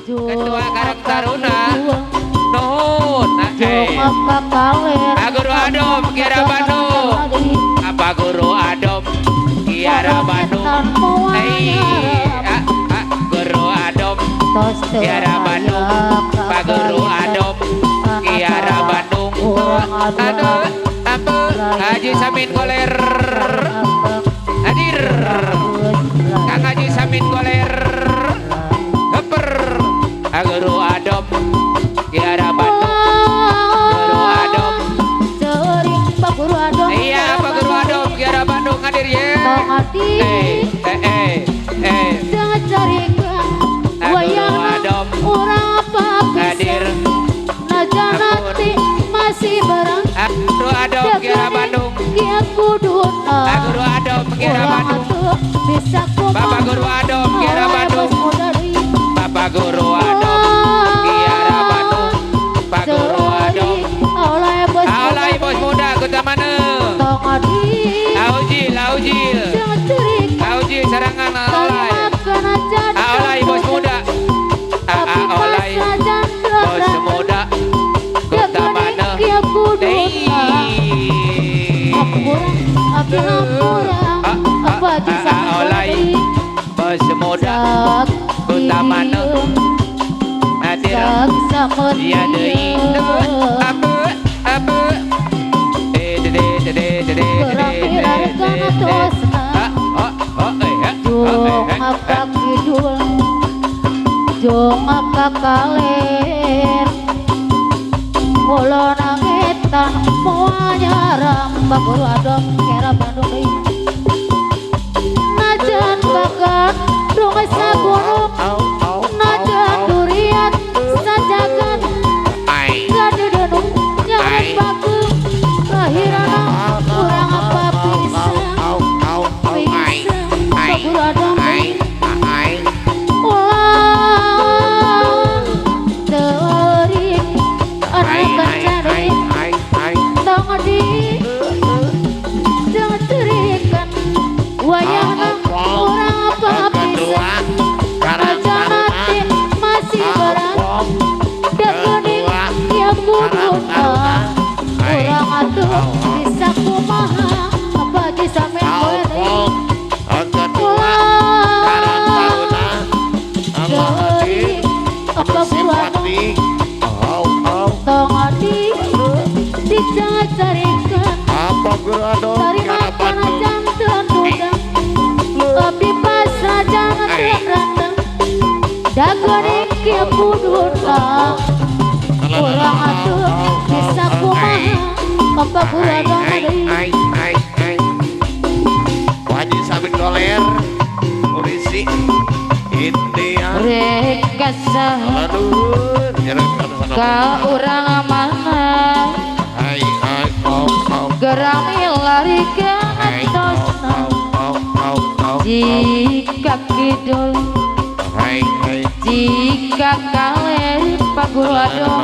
Ketua Karang Taruna. Nuhun. Guru Adom Kiara Bandung. Apa Guru Adom Kiara Bandung. Guru Adom Kiara Bandung. Pak Guru Adom Kiara Bandung. Aduh, apa Haji Samin Goler hadir. Kang Haji Samin Goler. Heper. Guru Adom Kiara Bandung. Guru Adom. Guru Adom. Iya, Pak Guru Adom Kiara Bandung hadir ya. Eh, eh, eh, eh. Jangan carikan wayang urang apa hadir. Najan nanti masih barang. Guru Adom Kiara Bandung. Guru Adom Kiara Bandung. Bapak Guru Adom Kiara Bandung. Bapak Guru Adom Kiara Bandung. Pak Guru Adom. Alai bos muda kota mana? Laujil, laujil. Laujil serangan alai. Alai bos muda. Alai bos muda kota mana? Alai bos muda kota mana? Hadir. Ya deui. Apa apa? Jong apa kaler kulon angetan moal nyaram. Pak Guru Adom Kiara Bandung deui. Najan bakat dong sagunung, najan durian sajagan gadedenung nyaret bageung lahirana urang apa bisa bisa. Pak Guru Adom ulah teuring anu kancari tong di jangan cerikan wayangna urang apa bisa. Najan hati masih barang dageuning kieu kuduna urang atuh bisa kumaha apa Haji Samin goler deui. Apa Guru Adom tong adi dicarikan Apa Guru Adom tari makan jantan dudang abdi pasrah jangan randang dagoning kieu kuduna urang atuh bisa kumaha apa Guru Adom deui. Haji Samin Goler polisi India. Rek saha ka urang mana gerang lari ka atosna jika kidul jika kaler Pak Guru Adom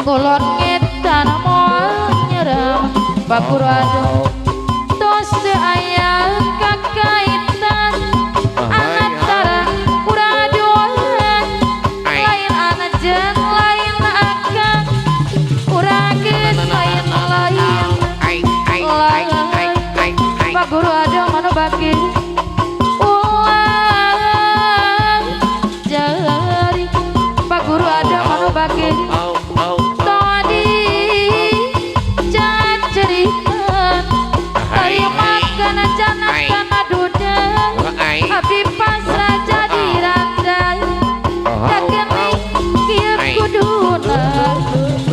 kulon ngetan moal nyeram. Pak Guru Adom tos teu aya kakaitan antara urang aduan lain anajan lain akang urang geus lain lain lain. Pak Guru Adom anu bakir ulang jari. Pak Guru Adom anu bakir tadi cacerikan tari makan jangan kana duda abdi pasrah jadi randai dagening kieu kuduna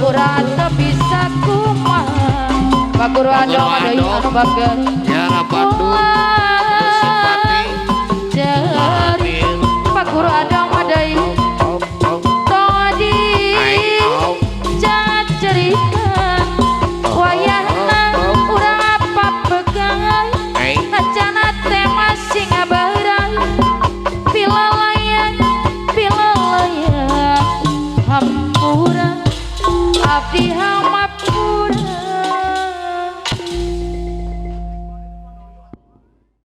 urang teu bisa kumaha. Pak Guru Adom deui anu bakir Kiara Bandung.